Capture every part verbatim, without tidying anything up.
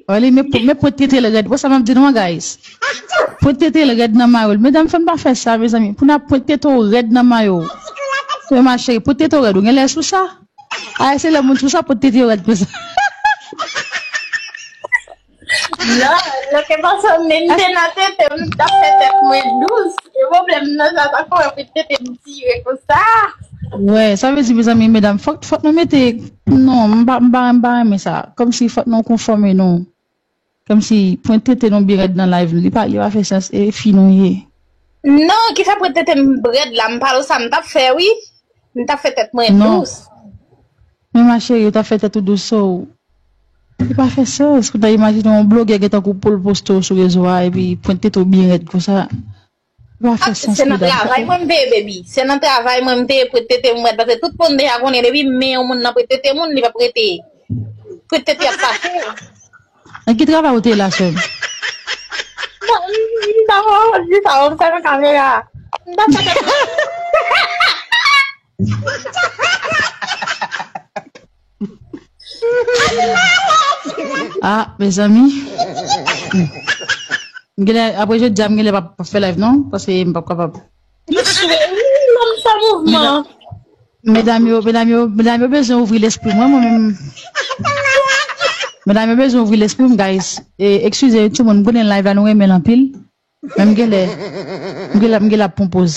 Wè li, men, men pwent tete l rèd. Wè sa m ap di nou an, guys. Pwent tete l rèd nan mayo l. Medam, fò n pa fè sa, mezanmi. Pou n ap pwent tete w rèd nan mayo w. Men ma chérie, pwent tete w rèd, ou gen lè sou sa? A, se lè moun sou sa, pwent tete yo rèd konsa. Non, lè ke paske menm te nan tete, m t ap fè tèt mwen dous. E pwoblèm nan, sa, sa fè pwent tete m tire konsa. Wè, sa vle di, mezanmi, medam, fòk, fòk nou mete, non, m pa, m pa, m pa renmen sa. Kòmsi fòk nou konfòme nou. Kòmsi pwent tete nou byen rèd nan live, li pa, li pa fè sans, e fi nou ye. Non, kisa pwent tete m rèd la, m pale w sa, m t ap fè, wi. M t ap fè tèt mwen dous. Men ma chérie, ou t ap fè tèt ou dous, so, li pa fè sans. Ou ta imajine yon blogè gen tankou pou l poste w sou rezo a, epi pwent tete w byen rèd konsa. Li pa fè sans, medam. Se nan travay mwen m te ye, baby. Se nan travay mwen m te ye pwent tete m rèd, paske tout moun deja konnen depi men yon moun nan pwent tete moun, li p ap rete. Pwent tete ap fache. Nan ki travay ou te ye la, sè m? Bon, m, m pa wè w di sa, w ap sa nan kamera. M pa sa nan Ah, mezanmi. M genlè, apre jodi a, m genlè p ap fè live non, paske m p ap kapab. Li sou, wi, m fè mouvman. Medam yo, medam yo, medam yo bezwen ouvri lespri mwen, mwen menm. Medam yo bezwen ouvri lespri m, guys. E, eskize, timoun, m konnen live la nou renmen l anpil. Men m genlè, m genlè, m genlè ap pran poz.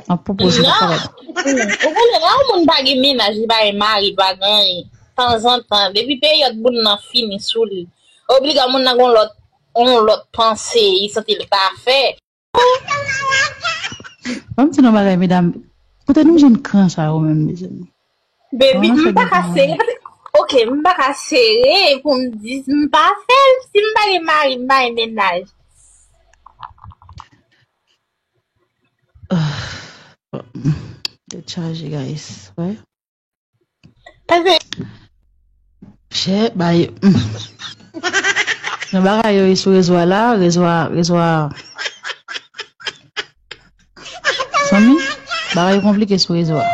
Ap pran poz, m pa kapab. Ou konnen, lè yon moun pa gen mennaj, li pa gen mari, pa gen anyen. Tanzantan, depi peryòd moun nan fini sou li, obliga moun nan gon lòt, yon lòt panse, li santi l ka fè. Ban m di nou bagay, medam. Kote nou jwenn kran sa yo menm, mezanmi? Baby, m pa ka sere. Ok, m pa ka sere pou m di m pa fè l. Si m pa gen mari, m pa gen mennaj. Tèt chaje, guys. Wè. Chè, bay. Nan bagay yo sou rezo a la, rezo a, rezo a. Zanmi, bagay yo konplike sou rezo a.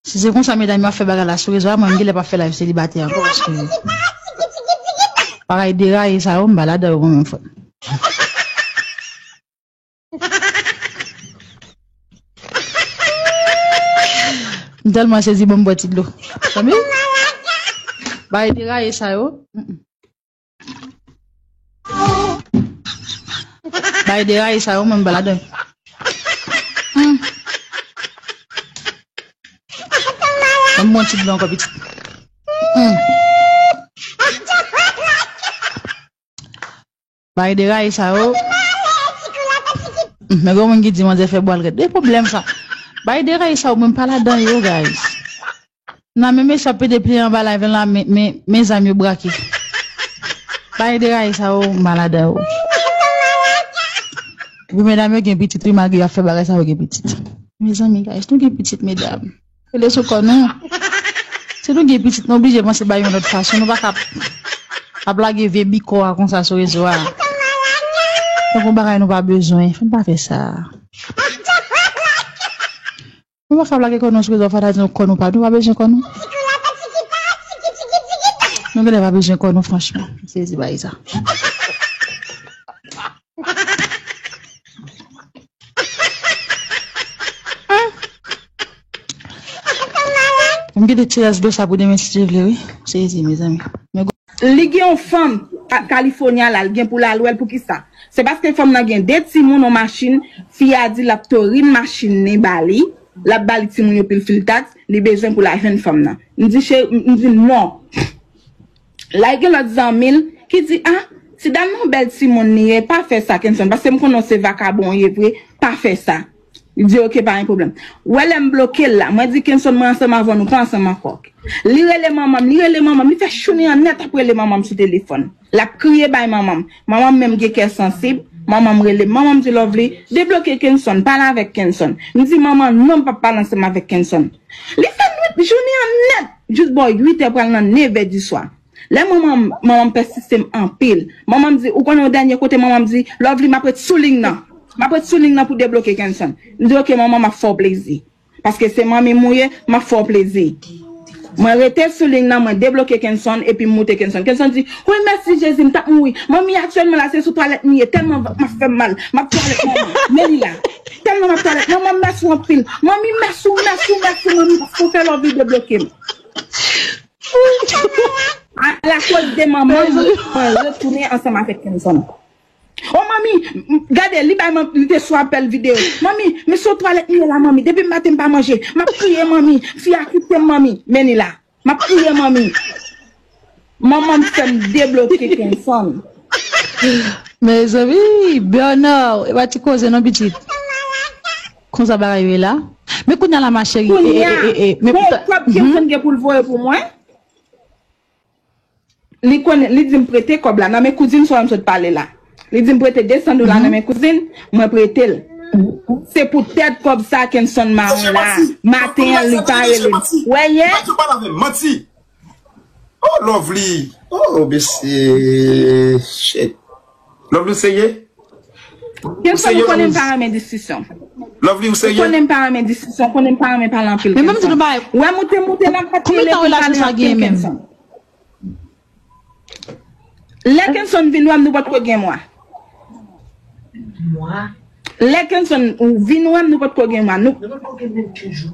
Si se konsa medam yo ap fè bagay la sou rezo a, mwen m genlè p ap fè live selibatè ankò paske bagay deraye sa yo, m pa ladan yo mwen menm frè m. M tèlman sezi, ban m bwè ti dlo. Tande? Bagay deraye sa yo. Bagay deraye sa yo, mwen m pa ladan. Ban m bwè ti dlo ankò pitit. Bagay deraye sa yo. Men gen moun ki di manzè fè bwal rèd. E pwoblèm sa. Bagay deraye sa yo, mwen m pa ladan yo, guys. Nan men mesye ap pede pye anba live la, men, men, men zam yo brake. Bagay deraye sa yo, m pa ladan yo. Epi medam yo gen pitit, wi, malgre y ap fè bagay sa yo gen pitit. Mezanmi, guys, nou gen pitit, medam. Rele sou kò nou. Si nou gen pitit, nou oblije panse bay yon lòt fason. Nou pa ka ap, ap lage vye bikò a konsa sou rezo a. Tankou bagay nou pa bezwen. Fò n pa fè sa. Nou pa ka ap lage kò nou sou rezo a, fò ta di nou kò nou pa, nou pa bezwen kò nou. Nou genlè pa bezwen kò nou, franchman. Sezi bagay sa. M kite ti rès dlo sa pou demen si Dye vle, wi. Sezi, mezanmi. Men gwo. Li gen yon fanm a California la, li gen pou l al wè l. Poukisa? Se paske fanm nan gen de timoun, yon machin, fi a di l ap torin machin li ba li, l ap ba li timoun yo pil fil taks, li bezwen pou l al jwenn fanm nan. M di, che, m di, non. La, gen lòt zanmi l ki di, ah, ti dam nan bèl timoun li ye, pa fè sa, Kenson, paske m konnen w se vakabon w ye vre, pa fè sa. Li di, ok, pa gen pwoblèm. Ou wè lè m bloke l la, mwen di, Kenson, mwen ansanm avè w, nou pa ansanm ankò. Li rele manman m, li rele manman m, li fè jounen an nèt ap rele manman m sou telefòn. L ap kriye bay manman m. Manman m menm gen kè sansib, manman m rele m, manman m di, Lovely, debloke Kenson, pale avèk Kenson. M di, manman, non, m p ap pale ansanm avèk Kenson. Li fè nwit, jounen an nèt, jis bò uit è pral nan nevè di swa. Lè manman m, manman m pèsiste m anpil. Manman m di, ou konnen yon dènye kote, manman m di, Lovely, m ap ret sou liy nan. M ap ret sou liy nan pou debloke Kenson. M di, ok, manman, m ap fè w plezi. Paske se manmi m ou ye, m ap fè w plezi. Mwen rete sou liy nan, mwen debloke Kenson, epi m moute Kenson. Kenson di, "Wi, mèsi Jezi, m t ap mouri. Manmi, aktyèlman la, se sou twalèt m ye, tèlman vant mwen fè m mal. M ap twalèt manmi." Men li la. "Tèlman m ap twalèt. Manman, mèsi w anpil. Manmi, mèsi w, mèsi w, mèsi w, manmi, paske w fè Lovely debloke m." Alakoz de manman m, mwen retounen ansanm avèk Kenson. O manmi, m- gade, li bay man- li te sou apèl videyo. "Manmi, men sou twalèt m ye la, manmi. Depi maten m pa manje. M ap kriye, manmi. Fi a kite m, manmi." Men li la. "M ap kriye, manmi." Manman m fè m debloke Kenson. Mezanmi, Bernard, e pa ti koze non pitit. Konsa bagay yo ye la. Men kounye a la, ma chérie, e, e, Kounye a, e, e, men bon, pou ta- kòb Kenson gen pou l voye pou mwen. Li konnen, li di m prete kòb la nan men kouzin sa m sot pale la. Li di m prete de san dola nan men kouzin, mwen prete l. Se poutèt kòb sa Kenson mawon la. Maten an, li pa rele m. Wè yè? Manti, ou pale avè m, manti. Oh, Lovely. Oh, mesye. Shit. Lovely, w serye? Kenson, ou konnen m pa renmen diskisyon. Lovely, ou Ou serye? konnen m pa renmen diskisyon, ou konnen m pa renmen pale anpil. Men menm si nou bay- Wè, moute, moute la, m pa t Konbyen rele tan pou m relasyon pale sa anpil genyen menm? Kenson. Lè Kenson vin wè m, nou potko gen mwa. Mwa. Lè Kenson vin wè m, nou potko gen mwa. Nou Nou pa gen menm kenz jou.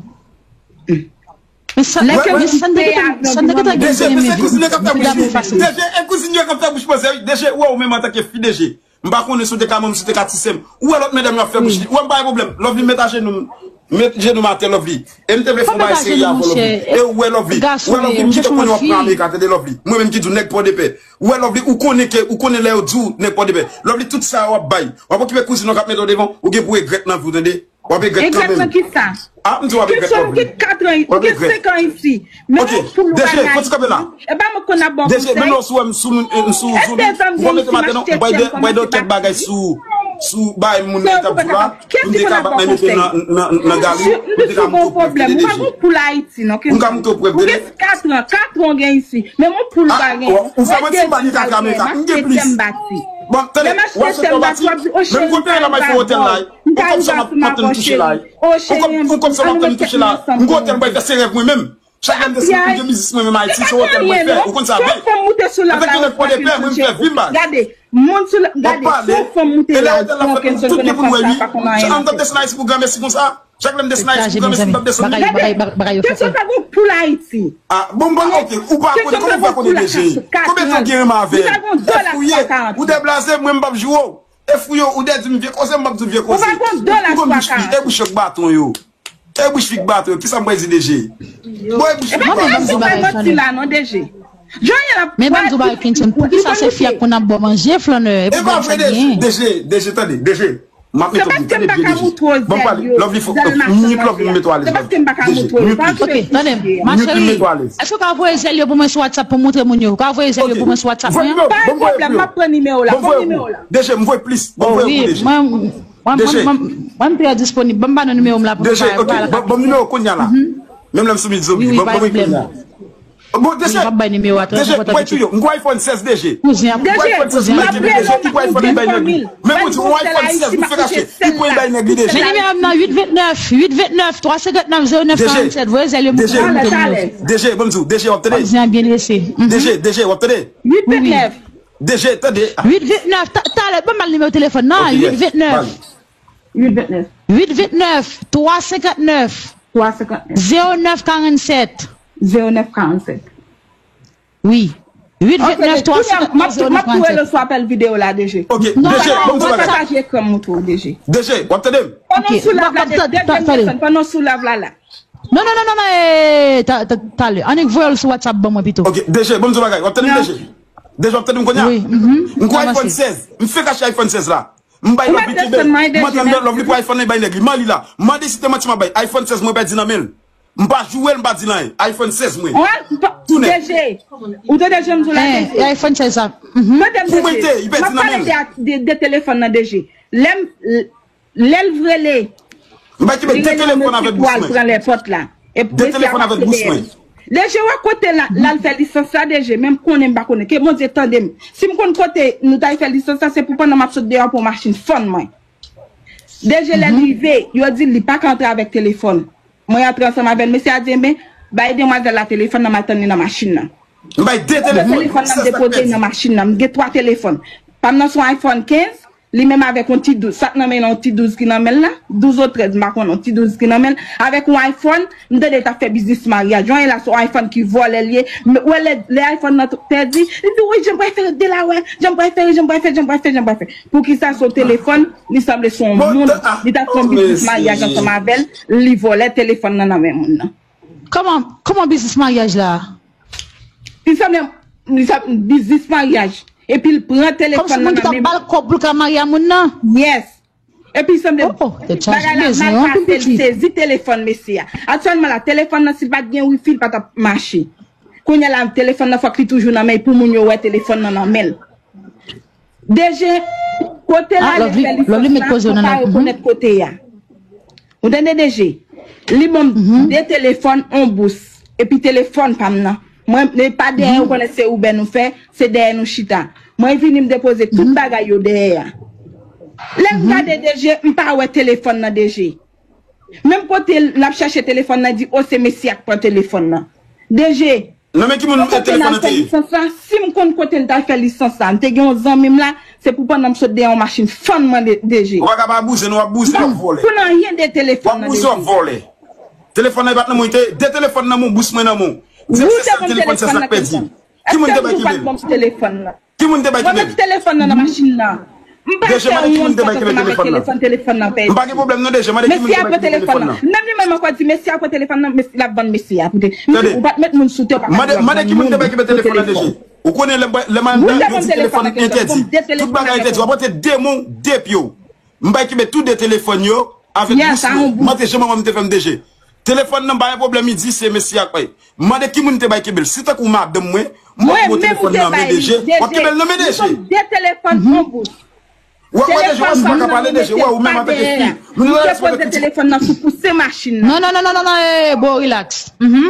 Men sa, Lè men Kenson sa n te peye gentan, avyon sa n te pou gentan mwen. DG, gentan men se menm kouzin yo k ap fè depi bouch damou li. pase. DG, e kouzin yo k ap fè bouch manzè wi. DG, ou wè ou menm antanke fi DG. M pa konnen si w te ka manm, si w te ka ti sè m. Ou wè lòt medam yo ap fè bouch li. Ou wè m pa gen pwoblèm. Lovely, met ajenou m. Met jenou m atè, Lovely. E m te vle fè yon bagay serye avè w, Lovely. E ou wè, Lovely. Ou wè, Lovely, m kite konnen w ap pran Amerika, tande, Lovely. Mwen menm ki di w nèg Pòdepè. Ou wè, Lovely, ou konnen ke, ou konnen lè yo di w nèg Pòdepè. Lovely, tout sa w ap bay. W ap okipe kouzin w k ap mete w devan, ou gen pou regrèt nan vi w, tande. W ap regrèt kanmenm. Regrèt nan ki sa? Ah, m di w ap regrèt, Kenson, ou Lovely. gen kat an, W ou ap gen regrèt. senk an isi. Men Ok, ou poul ou DG, bagay. Fò ti kanpe la. E ba mwen konn ap ba w DG, menm lè konsèy. w sou wè m sou moun, m sou Èske Zoom, zanmi ou pa an mete isi m maten non, achte ou bay tèm de, kòm bay de achte kèk bak bagay li? sou, sou bagay moun nan Kè yo t ap ou pa di w la, kapab? Kè pou m si te moun ap ka ba w mete konsèy? Nan, nan, nan galri, pou m te ka montre w prèv de Ou pa DG. gon poul Ayiti non. Pou m ka montre w prèv Ou de gen DG. kat an, kat an w gen isi. Men yon poul ou pa gen. Ou fè mwen ti bali kaka men ka, m gen plis. Bon, tande, w ap sot yon pati, men m konn peye la m al fè otèl la. Yon kòb sa m ap mande m touche la. Yon kòb sa m ap mande m touche la. Yon otèl m bay fè se rèv mwen menm. Chak lè m deside pou m gen biznis mwen menm Ayiti, se otèl mwen fè. Ou konn sa byen. Antanke nèg Pòdepè, mwen m fè vi m baz. Gade, moun sou la, gade, si yon fanm moute la, tout gen pou nou wè wi. An m t ap desann Ayiti pou granmèsi konsa. Chak lè m desann Ayiti pou granmèsi, m t ap desann. Bagay, bagay, bagay yo fè. Kenson pa gon poul Ayiti. Ah, bon, bon, ok. Ou pa konnen, kòman ou fè konnen DG? Konbyen tan w gen renmen avè l? F ou ye? Ou deblaze, mwen m p ap joure w. F ou ye, ou dè di m vye koze, m p ap di w vye koze. Ou pa gon dola. Ou gon bouch fi, e bouch yo k baton yo. E bouch fi k baton yo, kisa m pral di DG? Bon, e bouch fi k baton yo. Manti la non DG. Johnny la. Men ban m di w bagay Kenson, poukisa se fi a k konn ap ba w manje, flannè? E pa vre, DG, DG, tande, DG. M ap mete w pye, tande pye, DG. Ban m pale, Lovely, fò, mute Lovely, m mete w alèz, Lovely. DG, mute li. Ok, tande m, ma chérie. Èske w ka voye zèl yo pou mwen sou WhatsApp pou montre moun yo? Ou ka voye zèl yo pou mwen sou WhatsApp mwen? Pa pwoblèm, m ap pran nimewo la. Ban m voye pou ou. DG, m voye plis. Ban m voye pou ou, DG. Mwen, mwen, mwen, mwen, mwen, mwen trè disponib. Ban m ba nou nimewo m la pou nou pale. DG, ok, ban m nimewo kounye a la. Menm lè m sou mute Zoom, ban m voye kounye a. Bon, DG, DG, m pral tou yo. M gon iPhone sèz, DG. Kouzin ap, kouzin ap. Li gon iPhone sèz, li bay nèg li. Men pou di, yon iPhone sèz, m fè kache. Li pran, li bay nèg li, DG. Men nimewo m nan uit vennèf, uit vennèf, twa senkantnèf, zewo nèf karannsèt. Voye zèl yo, mwen pral montre moun yo. DG, ban m di w, DG, w ap tande? Kouzin ap byen drese. DG, DG, w ap tande? Uit vennèf. DG, tande. Uit vennèf, talè, ban m al nimewo telefòn nan, uit vennèf. Uit vennèf. Uit vennèf, twa senkantnèf. Twa senkantnèf. Zewo nèf karannsèt. Zewo nèf karannsèt. Wi. Uit vennèf, twa senkantnèf, zewo nèf karannsèt. M ap tou rele sou apèl videyo la, DG. Ok, DG, ban m di w bagay. Pataje ekran m montre w, DG. DG, w ap tande m? Pandan w sou live la, DG, pandan w sou live la la. Non, non, non, non, non, eh, ta, ta, talè. Annik voye l sou WhatsApp ban mwen pito. Ok, DG, ban m di w bagay. W ap tande m, DG? DG, w ap tande m kounye a? Wi, mhm. M gon iPhone sèz. M fenk achte iPhone sèz la. M bay Lovely kenbe l. M antann Lovely pran iPhone nan, li bay nèg li. Man li la. Mande si te manti m ap bay. iPhone sèz mwen pèdi nan men l. M pa joure l, m pa di l anyen. iPhone sèz mwen. Tounen. DG, ou tande jan m di w la, DG? Eh, iPhone sèz sa. Mhm. Tande m, DG. Pou mwen te, li pèdi nan men l. M ap pale de, de, de telefòn nan, DG. Lè m, Lè l rele, li rele yon mesye pou al pran lèpòt la. Epi mesye a pa t rele. DG, wè kote l al fè lisans la, DG, men m konnen m pa konnen. Ke Bondye tande m. Si m konn kote nou t al fè lisans la, se pou pandan m ap sot deyò pou yon machin fann mwen. DG, lè l rive, yo di l li pa ka antre avèk telefòn. Mwen antre ansanm avè l. Mesye a di, enben, Bay demwazèl la telefòn nan, m al tann li nan machin nan. M bay de telefòn. Telefòn nan m depoze nan machin nan. M gen twa telefòn. Pa m nan se yon iPhone kenz, li menm avèk yon ti douz. Sa k nan men l yon ti douz ki nan men l la. Douz ou trèz, m pa konnen, yon ti douz ki nan men l. Avèk yon iPhone, m tande l t ap fè biznis maryaj. Yon la se yon iPhone ki vòlè l ye. Ou wè lè, lè iPhone nan pèdi, li di, wi, je m préfère Delaware, je m préfère, je m préfère, je m préfère, je m préfère. Poukisa se yon telefòn, li sanble se yon moun, li t ap fè yon biznis maryaj ansanm avè l, li vòlè telefòn nan nan men moun nan. Kòman, kòman biznis maryaj la? Li sanble li sa biznis maryaj. Epi l pran telefòn nan nan men. Kòmsi moun ki t ap ba l kòb pou l ka marye a moun nan? Yes. Epi l sanble bagay la mal pase, l sezi telefòn mesye a. Aktyèlman la, telefòn nan si l pa t gen wifi, l pa t ap mache. Kounye a la, telefòn nan fòk li toujou nan men l pou moun yo wè telefòn nan nan men l. DG, kote l ale fè lisans la, mwen pa rekonèt kote a. Ou tande DG? Li ban m de telefòn, yon bous. Epi telefòn pa m nan. Mwen, e pa dèyè ou konnen se Uber nou fè, se dèyè nou chita. Mwen vini m depoze tout bagay yo dèyè a. Lè m gade DG, m pa wè telefòn nan DG. Menm kote l ap chèche telefòn nan, di, o, se mesye a k pran telefòn nan. DG, Nan men ki moun telefòn nan te ye? Si m konn kote l t al fè lisans la, m te gen yon zanmi m la, se pou pandan m sot dèyè yon machin fann mwen DG. Ou pa ka pa bouzen, w ap bouzen, w ap vòlè. Pou nan anyen de telefòn nan DG. W ap bouzen, w ap vòlè. Telefòn nan e pa t nan men w, te de telefòn nan men w, bous mwen nan men w. Di m se sèl telefòn, se sa k pèdi. Ki moun te bay kenbe l? Ki moun te bay kenbe l? Mwen met telefòn nan nan machin nan. M pa fè wont ansanm avèk telefòn, telefòn nan pèdi. M pa gen pwoblèm non DG, mande ki moun te bay kenbe telefòn nan. Menm li menm ankò di mesye a pran telefòn nan, l ap vann mesye a. Koute, m di ou pa t met moun sou tè, ou pa ka di w ap vann moun pou telefòn. Ou konnen lè m al nan yon ti telefòn entèdi. Tout bagay entèdi. W ap rantre de men w, de pye w. M bay kenbe tou de telefòn yo avèk bous mwen. M antre jan manman m te fè m DG. Telefòn nan pa gen pwoblèm, li di se mesye a k bay. M mande ki moun te bay kenbe l. Si tankou madanm mwen, m wè pou telefòn nan men DG, w ap kenbe l nan men DG. De telefòn, yon bous. Wè, wè, DG, wè, si w pa ka pale, DG, wè, ou menm antanke fi. Nou nan respè de pitit. Telefòn nan sou pouse machin nan. Non, non, non, non, non, non, eh, bro, relax. Mhm.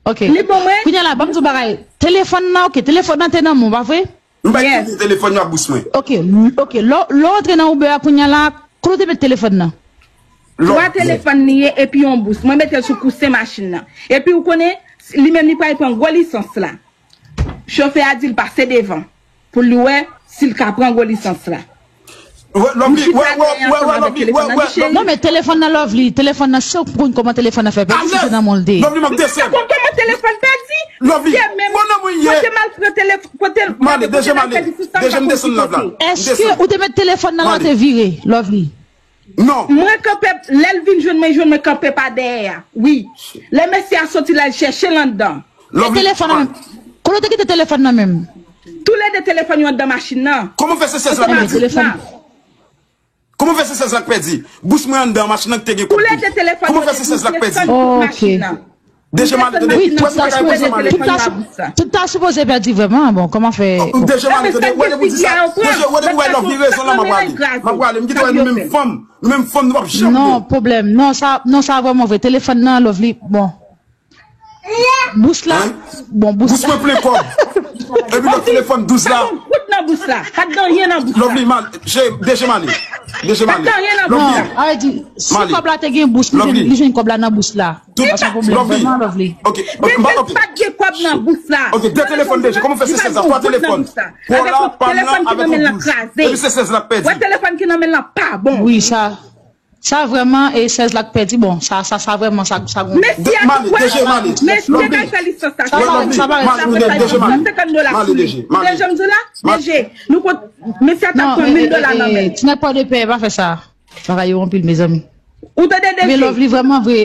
Ok. Li bon, mwen. Kounye a la, ban m di w bagay. Telefòn nan, ok, telefòn nan te nan men w, pa vre? M bay tout telefòn yo ak bous mwen. Ok, ok. Lè w antre nan Uber a kounye a la, kote w te met telefòn nan? Twa telefòn li ye epi yon bous. Mwen mete l sou kousen machin nan. Epi ou konnen, li menm li pral pran gwo lisans la. Chofè a di l pase devan pou l wè si l ka pran gwo lisans la. Lovely, wè, wè, wè, wè, Lovely, wè, wè, Lovely. Non, men telefòn nan Lovely, telefòn nan se ou k konn kòman telefòn nan fè pèdi, si se nan men w l te ye. Lovely, m ap desann. Lovely, m ap desann. Lovely, bon nan mwen ye. Kote maltrete, kote maltrete, deje m desann lav la. Èske ou te met telefòn nan lè w te vire, Lovely? Non. Mwen kanpe, lè l vin jwenn mwen, jwenn mwen kanpe pa dèyè a. Wi. Lè mesye a soti la, l chèche l anndan. E telefòn nan menm. Kote w te kite telefòn nan menm? Toulede telefòn yo anndan machin nan. Kòman w fè se sèz la pèdi? Kòman w fè se sèz la k pèdi? Bous mwen anndan machin nan ki te gen kòb tou. Kòman w fè se sèz la k pèdi? Ok. Deje m ale, tande. Wi, tout sa sipoze, tout sa sipoze pèdi vrèman. Bon, kòman fè? Deje m ale, tande. Wè depi w di sa. Deje, wè depi w wè Lovely rezon la, m ap prale. M ap prale. M kite w wè nou menm fanm. Nou menm fanm, nou p ap janm bon. Non, pwoblèm. Non, sa, non, sa vrèman vre. Telefòn nan, Lovely, bon. Bous la. Bon, bous la. Bous mwen plen kòb. Epi lòt telefòn douz la. Kout nan bous la. Pa t gen anyen nan bous la. Lovely, m ale. Deje m ale. Deje m ale. Pa t gen anyen nan bous la. Non, a vle di, si kòb la te gen bous, li jwenn, li jwenn kòb la nan bous la. Tout, Lovely. Ok, m pa, ok. Pa t gen kòb nan bous la. Ok, de telefòn deje. Kòman w fè se sèz la? Twa telefòn. Pwola, pa m nan, avèk yon douz. Epi se sèz la k pèdi. Wè telefòn ki nan men l lan pa bon. Wi, sa. Sa vrèman, e sèz la k pèdi. Bon, sa, sa, sa vrèman, sa, sa gon. Mesye a tou wè, mesye k al fè lisans la. Sa pa, sa pa, sa pa, sa pa, sa pa senkant dola sou li. Deje m di w la, deje. Nou kont, mesye a t ap pran mil dola nan men l. Ti nèg pa de pè, pa fè sa. Bagay yo anpil, mezanmi. Ou tande, deje? Men Lovely vrèman vre.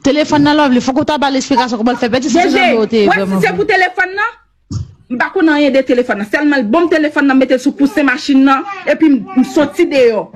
Telefòn nan Lovely, fòk ou ta ba l esplikasyon kòman l fè pèdi, si se nan men w te ye vrèman vre. Wè, si se pou telefòn nan, m pa konn anyen de telefòn nan. Sèlman l ban m telefòn nan, m mete l sou kousen machin nan, epi m, m soti deyò.